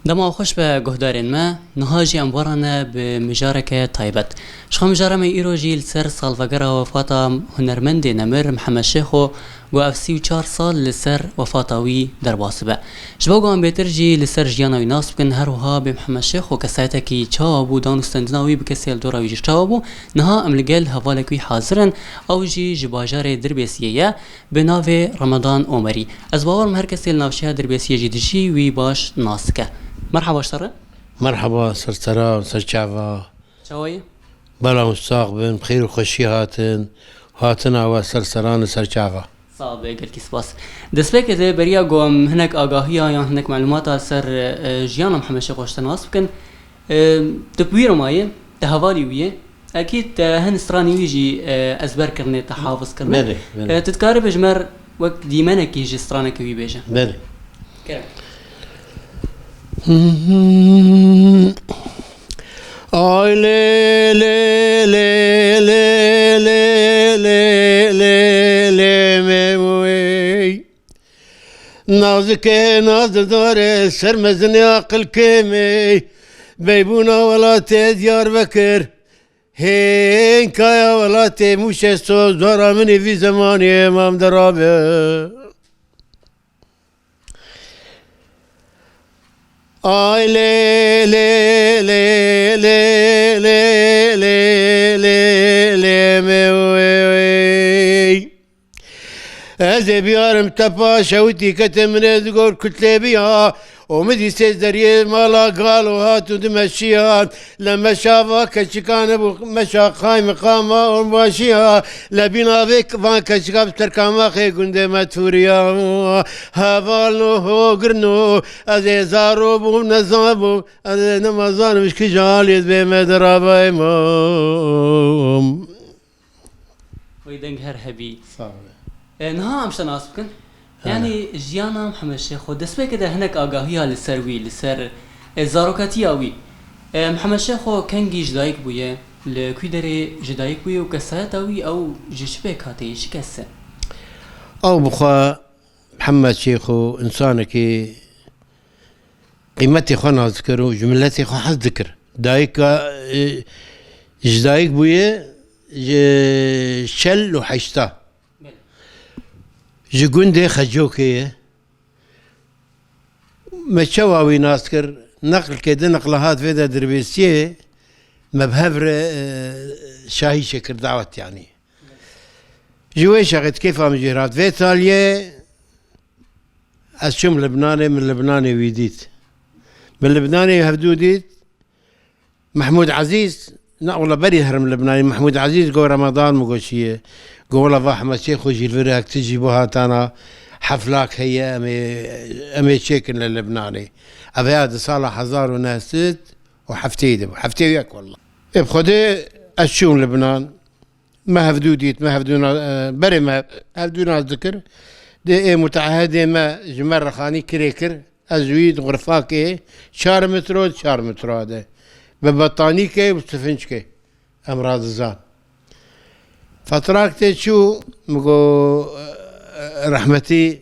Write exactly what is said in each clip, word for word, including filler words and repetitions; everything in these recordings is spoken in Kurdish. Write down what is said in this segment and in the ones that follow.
Dema xweş be guhdarên me, niha jî em we re ne bi mijareke taybet. Ji xwe mijara me îro jî li ser salvegera wefata hunermendê nemir Mihemed Şêxo, ku ev sî û çar sal li ser wefata wî derbas dibe. Ji bo ku em bêtir jî li ser jiyana wî nas bikin, her wiha bê Mihemed Şêxo kesayetekî çawa bû, dan û stendina wî bi kesê li dora wî jî çawa bû, niha em li gel hevalek wî hazir in, ew jî ji bajarê Dirbêsiyê ye. Bi navê Ramadan Omerî. Ez bawer im her kesê li navçeya Dirbêsiyê jî dijî, wî baş nas dike. Merhaba ji te re. Merhaba, ser sera, ser çava. Çawa yî? Bela hûn sax bin, bi xêr û xweşî hatin. Hatina we ser seran û ser çava. Sax be, gelkî spas. Destpêkê de beriya ku em hinek agahiya yan hinek melûmata ser, e, jiyana Mihemed Şêxo ji te nas bikin. E, tu bi wî re mayî, tu hevalî wî yî. Ekîd te hin stranê wî jî, e, ezber kirine, te hafiz kirine. Belê, belê. E, tu dikaribî ji me re wek dîmenekî ji straneke wî bêje? Belê. Kerem. Ay lê lê lê lê lê lê lê lê lê me wey. Nazikê nazdar e, ser mezinê aqil kêm e. Beybûna welatê Diyarbekir, hên kaya welatê Mûşê soz, dora min ê vî zemanê mam derabe. Ay lê lê lê lê lê lê lê lê lê me wey. Ez ê biyarim te paş hewtî kete min ê digor kutlê biya. Û min dîsê zeriyê mala galo hat û dimeşiya. Le meşa va keçika nebû meşa qaymiqama onbaşiya. Le bîna vê van keçika bi terkamaxê gundê me tûriya. Hevalno hogirno ez ê zaro bûm nezabû. Ez ê nema zanim ji kîja alî ez bê me derabayê mam. Wê deng her hebî. Sağ ol. E, niha em ji te nas bikin. He. Yanî jiyana Mihemed Şêxo, destpêkê de hinek agahiya li ser wî, li ser, e, zarokatiya wî. E, Mihemed Şêxo kengî ji dayik bûye, li kû derê ji dayik bûye û kesayeta wî ew ji çi pêk hate, ji kes e? Ew bi xwe Mihemed Şêxo însanekî qîmetê xwe nas dikir û ji miletê xwe hez dikir. Dayika, e, ji dayik bûye ji çel û heşta. Belê. Ji gundê Xecokê ye. Me çawa wî nas kir? Neqlkê di neqla hat vê de Dirbêsiyê, me bi hev re, e, şahî çêkir dawet yanî. Ji wê şexê di kêfa min jê re hat. Vê taliyê ez çûm Libnanê, min Libnanê wî dît. Min Libnanê hevdû dît. Mehmûd Ezîz, na wela berî herim Libnanê, Mehmûd Ezîz got Remadan min got çi ye. Got wela va Hemesê xwe jî li vir hek tijî bo hatana heflak heye, em ê, em ê çêkin li Libnanê. Ev ya di sala hezar û neh sed û heftê de bû. Heftê û yek wela. Ê bi Xwedê ez çûm Libnan. Me hevdû dît, me hevdû na-, e, berê me hevdû nas dikir. Dê ê mutehedê me ji me re xanî kirê kir. Ez wî di xurfakê çar metro, çar metro de. Bi betanîkê û sifincikê. Em radizan. Fetrak tê çû, min got, e, rehmetî,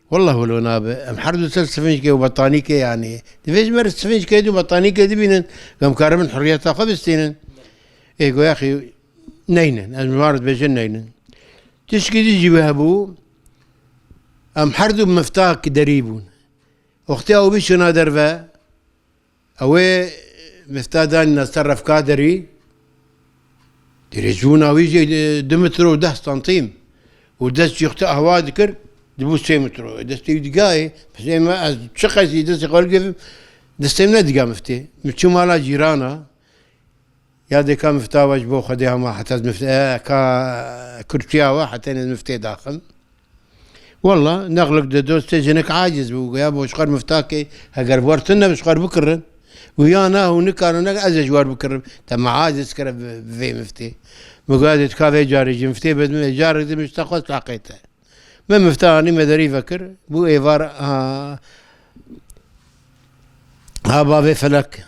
wallah wilo nabe. Em her du ser sifincikê û betanîkê yanî. Divê ji me re sifincikê dû betanîkê dibînin. Em karin hurriyeta xwe bistînin. Ê got, yaxî, neynin. Ez ji wan re dibêjin neynin. Tişkî dî jî wê hebû. Em her du miftak derî bûn. Wextê ew bî çûna derve, ew ê mifta danîna ser refka derî. Dirêjbûna wî jî du metr û deh santîm. Û dest jî wextê awa dikir, dibû sê metro. Destê wî digayê, pisê me ez çi qesî destê xwe ligevim, destê min nediga miftê. Min çû mala cîrana. Ya dê ka mifta we ji bo Xwedê hema heta ez mifte-, e, ka kursiya we heta ez miftê daxim. Walla, neqlik de dostê jinik aciz bû, goya bo ji xwe mifta ke, heger wertin ne bi ji xwe bikirin. Û ya na hûn nikarin ne ez ê ji we bikirim. Te me aciz kire bi, bi vê miftê. Min goya dê ka vê carê jî miftê bedime, carek de min ji te xwest haqê te. Me mifta anî me derî vekir, bû êvar, ha, ha bavê felek.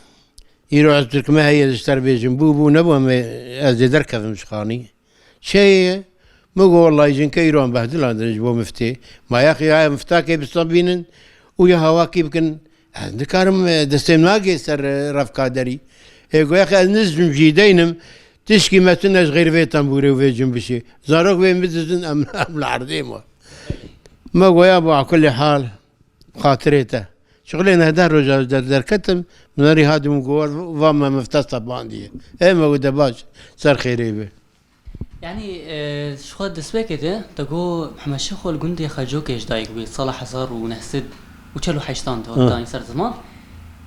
Îro ez Tirk me heye ji te re bêjim, bû, bû, nebû, em ê, ez dê derkevim ji xanî. Çi ye? Min got, wellahî jinke îro em behdilandin ji bo miftê. Ma yaxî ya miftakê bistan bînin û ya hawakî bikin, Ez nikarim, e, destê min nagê ser, e, refka derî. Ê goya xwe ez nizim jî deynim, tişkî me tune ji xêr vê tembûrê û vê cimbişê. Zarok vê min bidizin, em, em li erdê me. Me goya, bi kulî hal, xatirê te. Şixulê neh deh roja ez der-, derketim, min herî hadim û gowa va me mifta sebandiye. Ê me wide baş, ser xêrê be. Yanî, e, ji xwe destpêkê de te got Mihemed Şêxo li gundê Xecokê ji dayik bû, sala hezar û neh sed û çel û heştan de Ha. danî ser ziman.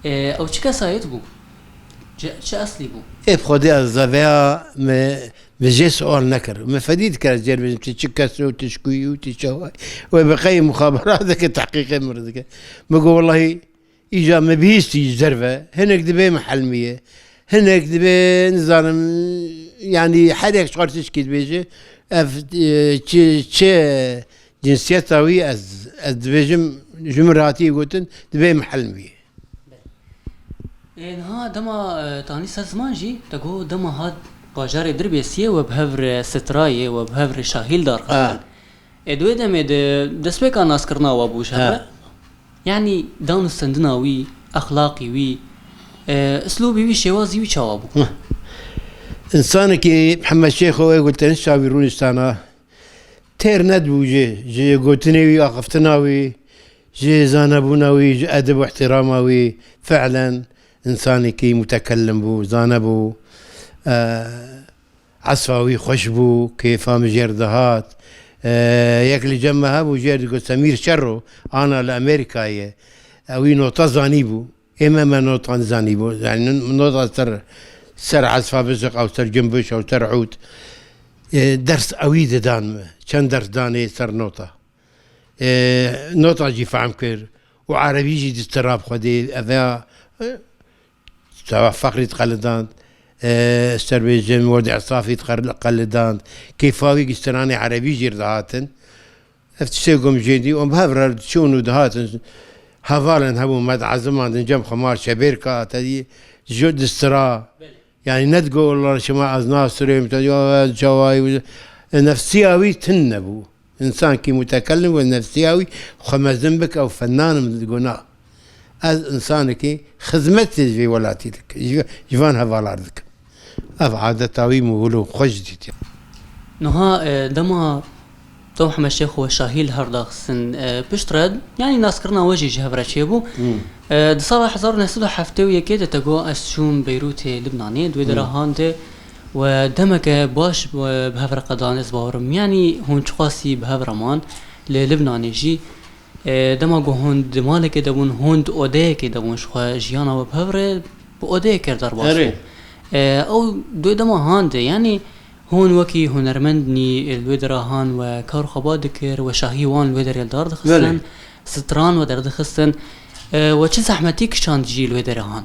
E, ew çi kesayet bû? Çi, çi eslî bû? Ê bi Xwedê ez zeveya me, me jê sual nekir. Me fedî dikir ez jê re bêjim, tu çi kes û tu ji ku yî û tu çawa yî. Wê bi qey muxabera dike, tehqîqê min re dike. Me got, wellahî, Îja me bihîstî ji derve, hinek dibê mihelmiyê, hinek dibê, nizanim, yanî her yek ji xwe tişkî dibêje, ev, e, çi, çi cinsiyeta wî ez, ez dibêjim, ji min re hatiye gotin, dibê mihelmiyê. Ê, niha dema, e, tanî ser ziman jî, te got dema hat bajarê Dirbêsiyê we bi hev re Sitrayê, we bi hev re Şahî li dar xistin. Ha. Ê, di wê demê de destpêka naskirina we bû ji hev re? Ha. Yanî dan û stendina wî, exlaqî wî, e, uslûbî wî, şêwazî wî çawa bû? Heh. Însanekî Mihemed Şêxo wê gotin çavî rûniştana têr nedibû jê, ji gotinê wî, axiftina wî, ji zanebûna wî, ji edeb û ihtirama wî, fi'len însanekî mutekellim bû, zane bû. E, Esfa wî xweş bû, kêfa min jê re dihat. E, yek li cem me hebû, jê re digot Semîr Şerro, ana li Amerîkayê ye. Ew wî nota zanîbû. Ê me, me nota zanîbû. Yanî nota ser, ser esfa bizix, ew ser cumbiş, ew ser ûd. E, ders ewî didan me. Çend ders danê ser nota. E, nota jî fehm kir. Û erebî jî distira bi Xwedê. Ev ya, e, Sewa Feqrî diqelidand, e, ser bêjim, Werdî Esafî diqel-, qelidand. Kêfa wî stranê erebî jî re dihatin. Ev tiştê gom jê dî, û bi hev re diçûn û dihatin. Hevalên hebû me diezimandin, cem xwe mar Şebêrka, te dî ji distira. Belê. Yanî ne digot, "Wela şima ez nasirêm", te dî, "Ya ez cawayî." Nefsiya wî tune bû. Însankî mutekellim û nefsiya wî xwe mezin bike û fenanim digot, na. Ez însanekî xizmetê ji vê welatî dikim, ji, ji van hevalar dikim. Ev adeta wî min wilo xweş dîtiye. Niha, e, dema Tom Mihemed Şêxo we Şahî li her daxistin, e, pişt re, yanî naskirina we jî ji hev re çêbû. Hmm. E, di sala hezar û neh sed û heftê û yekê de te got, ez çûm Beyrûtê Libnanê, di wê de Hmm. re hande. We demeke baş, we bi hev re qedan, ez bawerim. Yanî hûn çiqasî bi hev re man li Libnanê jî, e, dema ku hûn di malekê de bûn, hûn di odeyekê de bûn, ji xwe jiyana we bi hev re bi odeyekê re derbas Erê. bû. E, ew di wê dema hande, yanî hûn wekî hunermendnî li wê de re han we kar xwe ba dikir, we şahî wan li wê derê li dar dixistin, Belê. stran we derdixistin. E, we çi zehmetî kişand jî li wê derê han?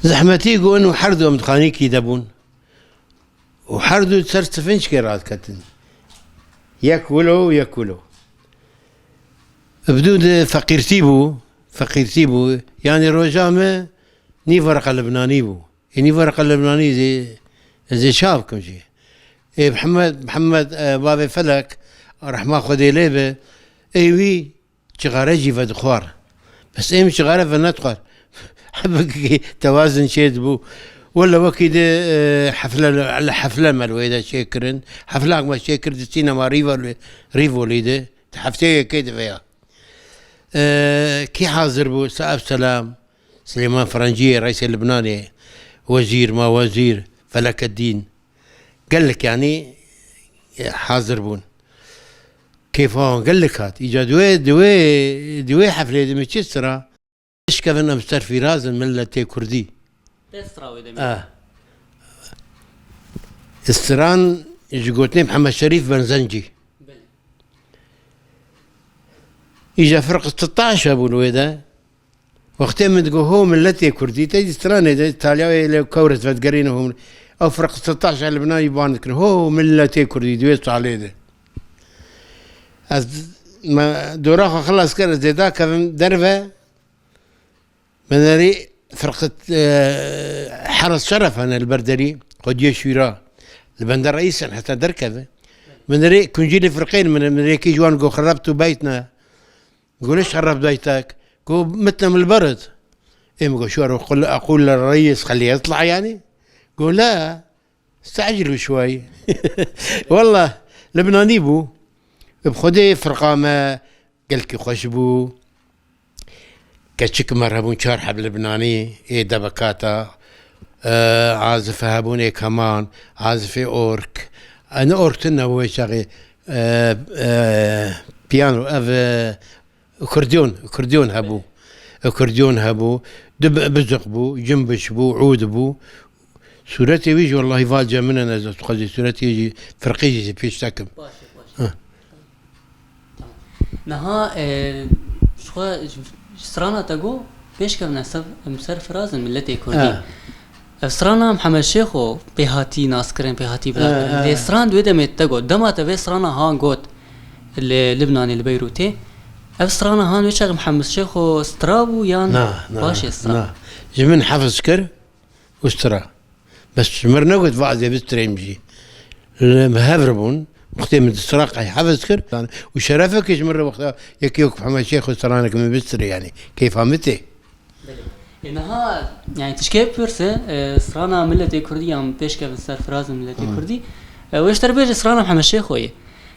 Zehmetî ku hûn û her du em di xanîkî de bûn. û her du ser sifinçkê radiketin. Yek wilo û yek wilo. Bi dû de feqîrtî bû, feqîrtî bû. Yanî roja me nîv wereqa Libnanî bû. Ê nîv wereqa Libnanî zê, ez ê çav kim jî. Ê Mihemed, Mihemed, e, bavê Felek, rehma Xwedê lê be, ê wî Cixare jî vedixwar. Bes êm cixare venedixwar. Hebekî tewazin çêdibû. Wele wekî de, e, hefle, li hefle me li wê de çêkirin. Heflak me çêkir di sînema Rîvolê, Rîvolî de. Di heftê yekê de veya. E, kî hazir bû? Saeb Selam, Silêman Frenciyê, reîsê Libnanê, wezîr, ma wezîr, Felekeddîn. Gelek, yanî, e, hazir bûn. Kêfa wan gelek hat. Îca di wê, di wê, di wê heflê de min çi stira? Bişkevin em ser fîraz in miletê Kurdî. Te stira wê demê? Ah. Stran ji gotinê Mihemed Şerîf Benzencî. Belê. Îca firqe sitaş hebûn wê de. Wextê min digot, "Ho miletê Kurdî", te dî stranê de, Îtalya wê lê kewres vedgerîne ho. Ew firqe sitaş el binayî ban dikirin. "Ho miletê Kurdî", di wê salê de. Ez, me dora xwe xilas kir, ez dê dakevim derve. Me nerî firqet, e, Heres Şeref hene li ber derî, xwediyê şûra. Li bende reîs in, heta derkeve. Me nerî kuncî li firqeyên min, min rêkî ji wan got, "Xerabtu beytna." Got, "Lêş xerab beytek." Go, متنا من البرد. Ê, min go, "Şu ara qul-, aqul reis xelî yetla yani?" Go, "La, stecil şway." Wallah, Libnanî bû. Bi Xwedê firqa me gelkî xweş bû. Keçik me re hebûn çar heb Libnanî, ê debekata, e, azife hebûn, ê keman, azifê ork. E, ne ork tune bû wê çaxê, e, e, piyano, ev, e, Kurdiyon, kurdiyon hebû. Kurdiyon hebû. Du bi-, biziq bû, cimbiş bû, ûd bû. Sûretê wî jî wellahî va cem min e, ez dixwazî sûretê wî jî, firqê jî pêş te kim. Baş e, baş e. Heh. Tamam. Niha, e, ji xwe, ji, ji strana te got, pêşkevine sev-, em ser firazin miletê Kurdî. Ha. Ev strana Mihemed Şêxo pê hatî naskirin, pê hatî bilavkirin. Ha, ha. Lê stran di wê demê te got. Dema te vê strana han got li Libnanê, li Beyrûtê, ev strana han wê çaxê Mihemed Şêxo stira bû yan Na, na, paşê stira? Na. Ji min hefiz kir û stira. Bes ji min re negot, va ez ê bistrêm jî. Li hev re bûn. Wextê min stira qey hefiz kir. Û şerefekê ji min re wexta yekê wek Mihemed Şêxo stranek min bistrê, yanî keyfa min tê. Belê. E, niha, yani, tişkê bipirse, e, strana miletê Kurdî yan pêşkevin ser firazin miletê Hı. Kurdî, e, wê ji te re bêje strana Mihemed Şêxo ye.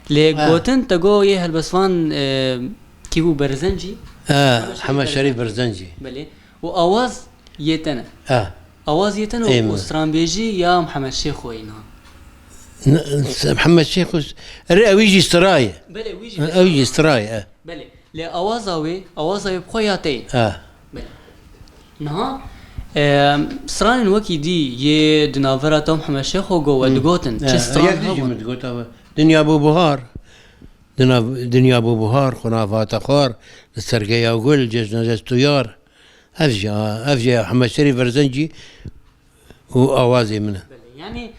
Lê Ha. gotin te got yê helbestvan, e, kî bû, Berzencî? Ha, Hema Şerîf Berzencî. Belê. Û awaz yê te ne. Ha. Awaz yê te ne Ê û min. stranbêjî ya Mihemed Şêxo ye niha. N-, s-, Mihemed Şêxo s-, erê, ew jî straye. Belê, wî jî Ha, ew jî straye, e. Belê. Lê awaza wê, awaza wê bi xwe ya te ye. Ha. Belê. Niha, e, stranên wekî dî yê di navbera te û Mihemed Şêxo go we Hı. digotin. Çi Ha, stran yek dî jî hebûn? min digot, ew, Dinya bû buhar. Dina-, dinya bû buhar, xwe navate xwar, li ser geya gul, cejna dest û yar. Ev jî, ev jî Mihemed Şerîf Berzencî û awazê min e. Belê, yanî,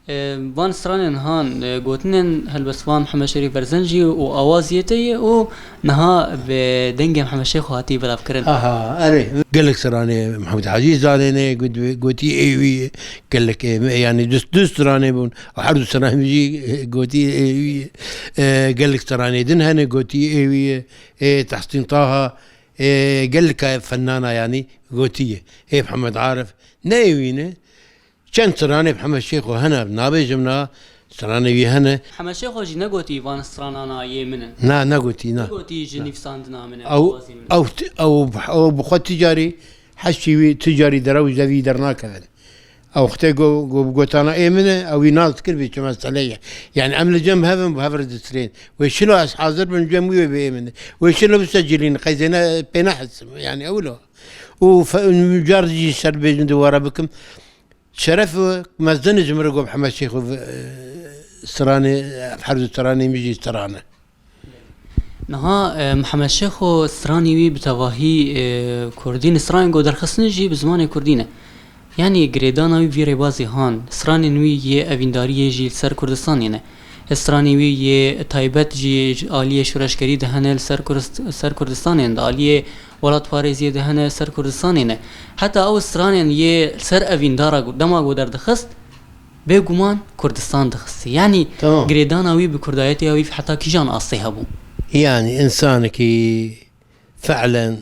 e, van stranên han, e, gotinên helbestvan Mihemed Şerîf Berzencî û awaziyê te ye û niha bi dengê Mihemed Şêxo hatî belavkirin. Aha, erê. Gelek stranê Mihemed Hacî Zanê ne, got-, gotî ê wî ye. Gelek ê me, yanî du, du stranê bûn. Her du stranê jî gotî ê wî ye. E, gelek stranê din hene gotî ê wî ye. Ê Tehsîn Taha, e, gelek fennana yanî gotî ye. Ê Mihemed Arif, ne ê wî ne. Çend stranê Mihemed Şêxo hene, nabêjim na, stranê wî hene. Mihemed Şêxo jî negotî van stranana yê min in. Na, negotî, na. Negotî ji Na. nivîsandina min e, Ew, awazê min e. ew ti-, ew bi, ew bi xwe ti carî heştî wî, ti carî derew ji devî dernakevin. Ew xte go-, go-, gotana ê min e, ew wî nas dikir bê çi mesele ye. Yani em li cem hev in, bi hev re distrên. Wê şilo ez hazir bim, cem wî wê bê ê min e. Wê şilo bisecilîn, qey zêne pê nehesim. Yani ew lo. Û fe-, car jî ser bêjin dubare bikim. Şeref û mezin ji min re got Mihemed Şêxo, e, stranê, her du stranê min jî stran e. Niha, e, Mihemed Şêxo stranê wî bi tevahî, e, kurdî ne, stranên ku derxistine jî bi zimanê kurdî ne. Yanî girêdana wî vî rêbazê han, stranên wî yê evîndariyê jî li ser Kurdistanê ne. Stranê wî yê taybet jî ji aliyê şoreşgerî de hene li ser Kurist-, ser Kurdistanê, di aliyê welatparêziyê de hene ser Kurdistanê ne. Heta ew stranên yê li ser evîndara ku dema ku derdixist, bêguman Kurdistan dixistî. Yanî Tamam. girêdana wî bi kurdayetiya wî heta kîjan astê hebû? Yani insanekî fe'len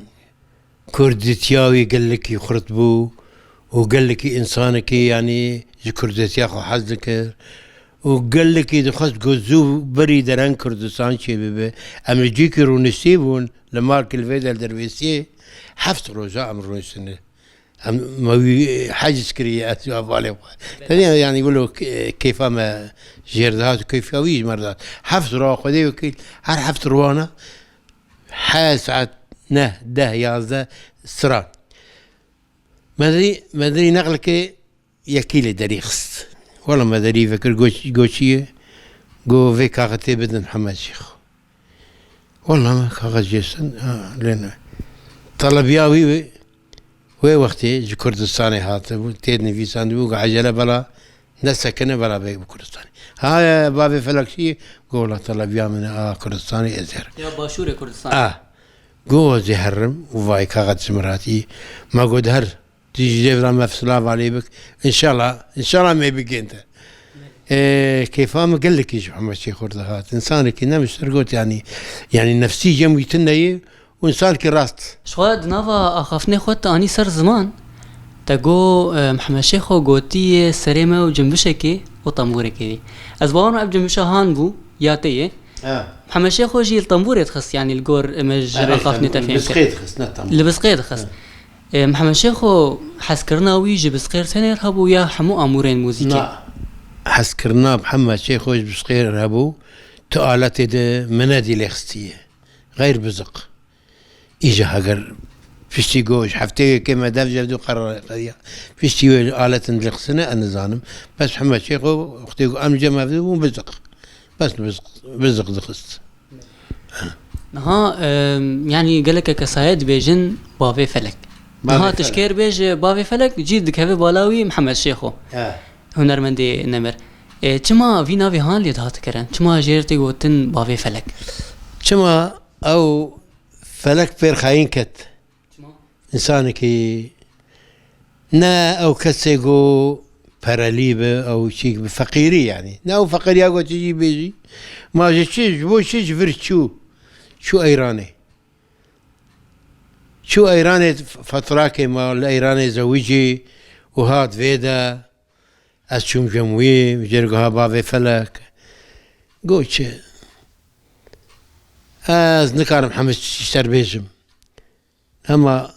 Kurdîtiya wî gelekî xurt bû û gelekî însanekî, yanî ji Kurdîtiya xwe hez dikir û gelekî dixwest ku zû berî dereng Kurdistan çêbibe. Em li cîkî rûniştî bûn, li malkî li vê der dervêsiyê heft roja em rûniştine. Em me wî heciz kiriye ez û hevalê xwe. Tenya, yanî wilo ke-, keyfa me jêr dihat û keyfa wî ji me re dihat. Heft roja Xwedê wekîl, her heft rowana He saet neh, deh, yazdeh stran. Medirî, medirî neqleke yekî li derî xist. Wela medirî vekir goç-, goçiyê, go vê kaxetê bidin Hemed Şêx. Wela me kaxet jê sin, ha, lê ne. Telebiya wî wê, wê wextê ji Kurdistanê hatibû, tê nivîsandibû, go ecele bela, Nesekine bela bê bi Kurdistanê. Ha, bavê Felakçî, go wela telebiya min a Kurdistanê ez herim. Ya Başûrê Kurdistanê. A. Go ez ê herim û vay kaxet ji min re hatî. Ma go diher, tu ji dêvra me silav alî bik. Înşallah, înşallah me bigên te. Ê, keyfa min gelekî ji Mihemed Şêxo re dihat. Însanekî nemiştir got, yanî, yanî nefsî cem wî tune ye û însanekî rast. Ji xwe di nava axaftinê xwe te anî ser ziman, te got, e, Mihemed Şêxo gotiye serê me û cimbişekê û tembûrekê dî. Ez bawer me ev cimbişa han bû ya te ye. He. Mihemed Şêxo jî li tembûrê dixist, yanî li gor me ji axaftinê te fêm kir. Li bisqê dixist, ne tembûr. Li bisqê dixist. He. E, Mihemed Şêxo hezkirina wî ji bisqê re tenê re hebû ya hemû amûrên muzîkê? Na, hezkirina Mihemed Şêxo ji bisqê re hebû, tu aletê de minedî lê xistiye. Xeyr biziq. Îja heger piştî got, ji hefteyê yekê me dev jevdû qerara qediya. Piştî wê aletin dilxisine, ez nizanim. Bes Mihemed Şêxo wextê got, em cem hevdû bûn biziq. Bes biziq, biziq dixist. Niha, em, yanî geleke kesayê dibêjin bavê felek. Bavê Niha felek. Tişkêr bêje bavê felek, cî dikeve bala wî Mihemed Şêxo. He. Hunermendê nemir. E, çima vî navê han lê dihat kirin? Çima jê re tê gotin bavê felek? Çima ew felek pêr xayîn ket? Çima? Însanekî ne ew kesê ku perelî bi, ew çîk bi feqîrî yanî. Ne ew feqîriya ku tu jî bêjî. Ma ji çi, ji bo çi ji vir çû? Çû Eyranê. Çû Eyranê, fetrakê ma li Eyranê zewicî û hat vê de. Ez çûm cem wî, jê re got, ha bavê felek. Got çi? Ez nikarim hemû tiştî ser bêjim. Hema,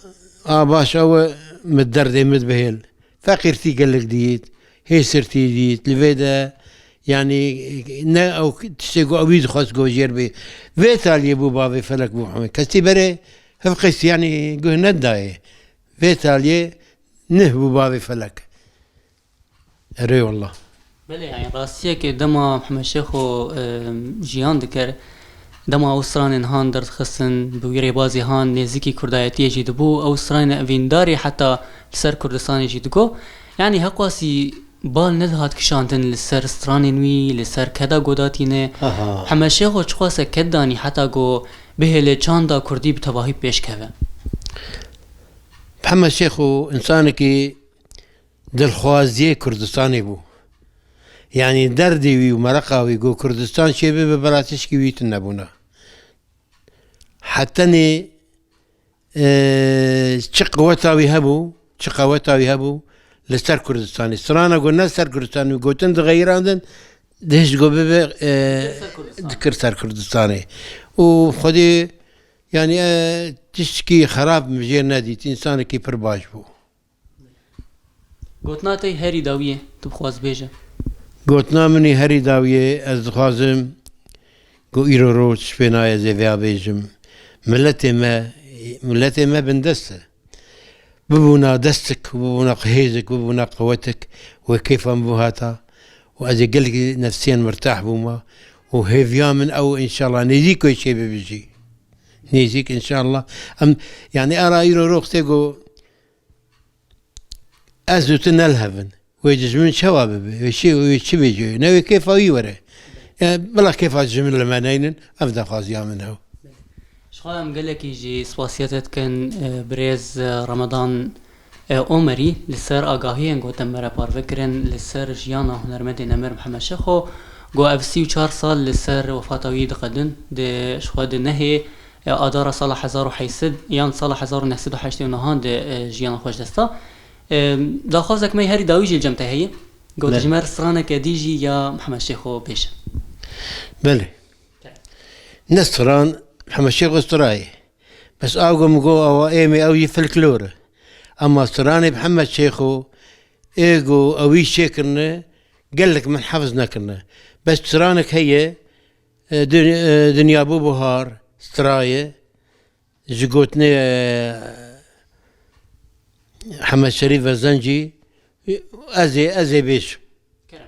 a baş ew e, min derdê min bihêl. Feqîrtî gelek dît, hêsirtî dît, li vê de, yanî, ne ew tiştê ku ewî dixwest ku jêr bê. Vê taliyê bû bavê felek bû hemê. Kesî berê hevqîst, yanî, guh nedayê. Vê taliyê nih bû bavê felek. Erê wallah. Belê, yani rastiyekê dema Mihemed Şêxo, e, jiyan dikir, dema ew stranên han derdixistin, bi wî rêbazî han nêzîkî kurdayetiyê jî dibû, ew stranên evîndarî heta li ser Kurdistanê jî digot. Yani heqwasî bal nedihat kişandin li ser stranên wî, li ser keda godatîne. Aha. Mihemed Şêxo çiqas ked danî heta ku bihêle çanda kurdî bi tevahî pêş keve? Mihemed Şêxo însanekî dilxwaziyê Kurdistanê bû. Yanî derdê wî û mereqa wî ku Kurdistan çêbibe, bela tişkî wî tune bûna. Hetenê, e, çi qeweta wî hebû, çi qeweta wî hebû li ser Kurdistanê. Strana ku ne ser Kurdistanê gotin dixeyirandin, dihişt ku bibe, e, dikir ser Kurdistanê. Û Xwedê, yanî, e, tiştkî xerab min jê nedît, însanekî pir baş bû. Gotina te herî dawiyê, tu bixwaz bêje. Gotina min î herî dawiyê, ez dixwazim ku îro roj pênaye ez ê vêya bêjim. Miletê me, miletê me bindest e. Bibûna destik, bibûna hêzik, bibûna qewetik, wê kêfa min bihata û ez ê gelekî nefsiyen mirtah bûma û hêviya min ew înşallah nêzîk wê çê bibijî. Nêzîk înşallah. Em, yanî ara îro roj tê ku ez û tu nelhevin. Wê dijmin çawa bibe? Wê çi, wê çi bêje? Ne wê kêfa wî were. E, bila kêfa dijmin li me neynin, ev daxwaziya min ew. Ji xwe em gelekî jî spasiya te dikin, e, birêz, e, Ramadan, e, Omerî, li ser agahiyên ku te me re parve kirin, li ser jiyana hunermendê nemir Mihemed Şêxo, ku ev sî û çar sal li ser wefata wî diqedin, di, ji xwe di nehê, e, adara sala hezar û heyt sed yan sala hezar û neh sed û heştê û neh de, e, jiyana xwe ji dest da. E, daxwazek me herî dawî jî li cem te heye. Got Belê. Ji me re straneke dî jî ya Mihemed Şêxo bêje. Belê. Ne stran, Mihemed Şêxo strayê. Bes a ku min got, ewa ê me ew yî folklor e. Ema stranê Mihemed Şêxo, ê ku ewî çêkirine, gelek min hefz nekirine. Bes stranek heye, e, dun-, e, Dinya bû buhar, strayê, ji gotinê, e, Hemed Şerîf Vezencî, ez ê, ez ê bêjim. Kerem.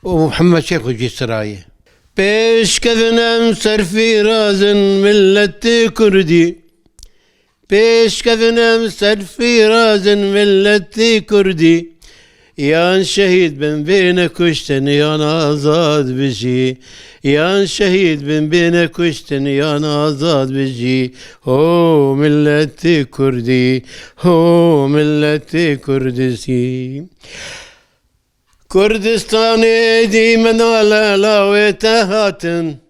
Û Mihemed Şêxo jî strayê. Pêşkevin em serfîraz in milletê Kurdî. Pêşkevin em serfîraz in milletê Kurdî. Yan şehîd bin bêne kuştin yan azad bijî. Yan şehîd bin bêne kuştin yan azad bijî. Ho milletê Kurdî, ho milletê Kurdisî. Kurdistanê dî min a lela wê te hatin.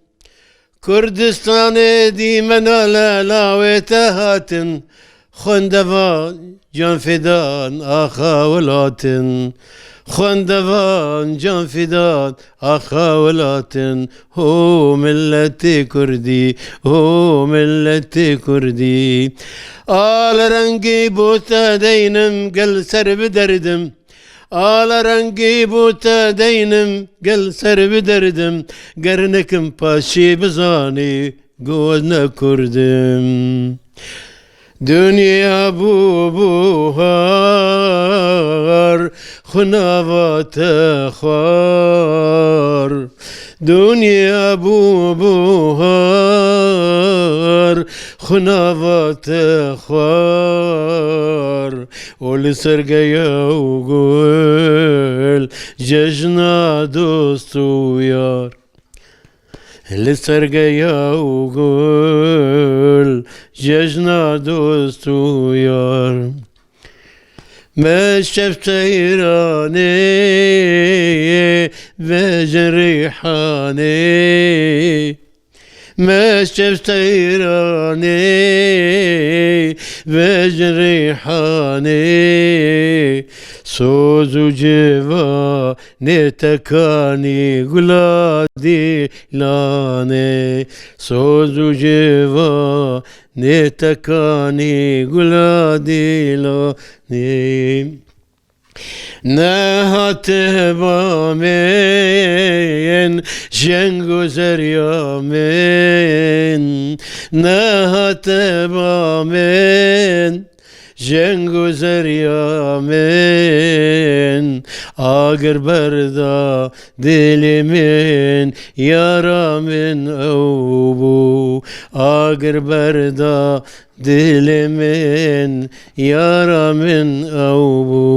Kurdistanê dîmena lelawê te hatin, xwendevan can fidan axa welatin. Xwendevan can fidan axa welatin. Ho milletê Kurdî, ho milletê Kurdî. Ala rengî bo te deynim, gel ser biderdim. Ala rengî bo te deynim, gel ser biderdim. Ger nekim paşî bizanî, got ne Kurdim. Dinya bû buhar, xunava te xwar. Dinya bû buhar, xunava te xwar. Û li ser geya û gul, cejna dost û yar. Li ser geya û gul, cejna dost û yar. Me şev seyranê, vejin rîhanê. Me şev seyranê, vejin rîhanê. Soz û civa nê tekanî gula dîlanê, soz û civa nê tekanî gula dîlanê. Nehate ba min, jeng û zerya min, nehate ba min. Jeng û zerya min, agir berda dilê min, yara min ew bû. Agir berda dilê min, yara min ew bû.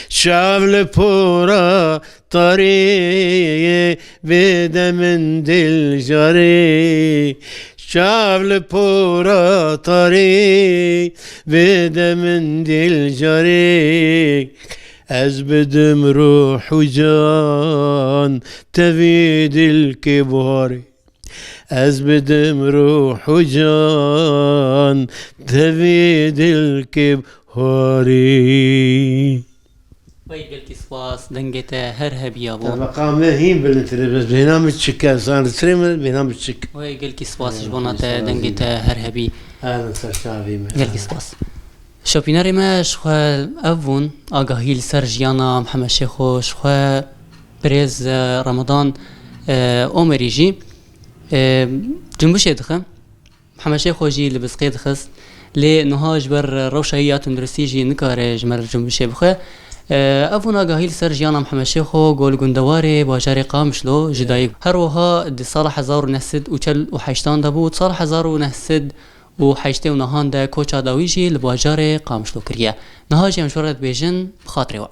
Çav li pora tarî, bide min dil jarî. Çav li pora tarî, bide min dil jarî. Ez bidim ruh û can tevî dilkê buharî. Ez bidim ruh û can tevî dilkê buharî. Wey gelkî spas, dengê te her hebî ya bo. Tebeqa me hîn bilindtir e, bes bêhna min çik e, sanrtirê min bêhna min çik. Wey gelkî spas, ji bona te, dengê te her hebî. Erin ser çavê me. Gelkî spas. Şopînerê me ji xwe ev bûn, agahî li ser jiyana Mihemed Şêxo, ji xwe birêz, e, Ramadan, e, Omerî jî, e, cumbişê dixe. Mihemed Şêxo jî li bizqê dixist. Lê niha ji ber rewşa wî ya tunduristî jî nikare ji me re cumbişê bixe. E, ev bûn agahî li ser jiyana Mihemed Şêxo, ku li gundewarê bajarê Qamişlo ji dayik. Her wiha di sala hezar û neh sed û çel û heştan de bû, di sala hezar û neh sed û heştê û nehan de koça dawî jî li bajarê Qamişlo kiriye. Niha jî em ji we re dibêjin, bi xatirê we.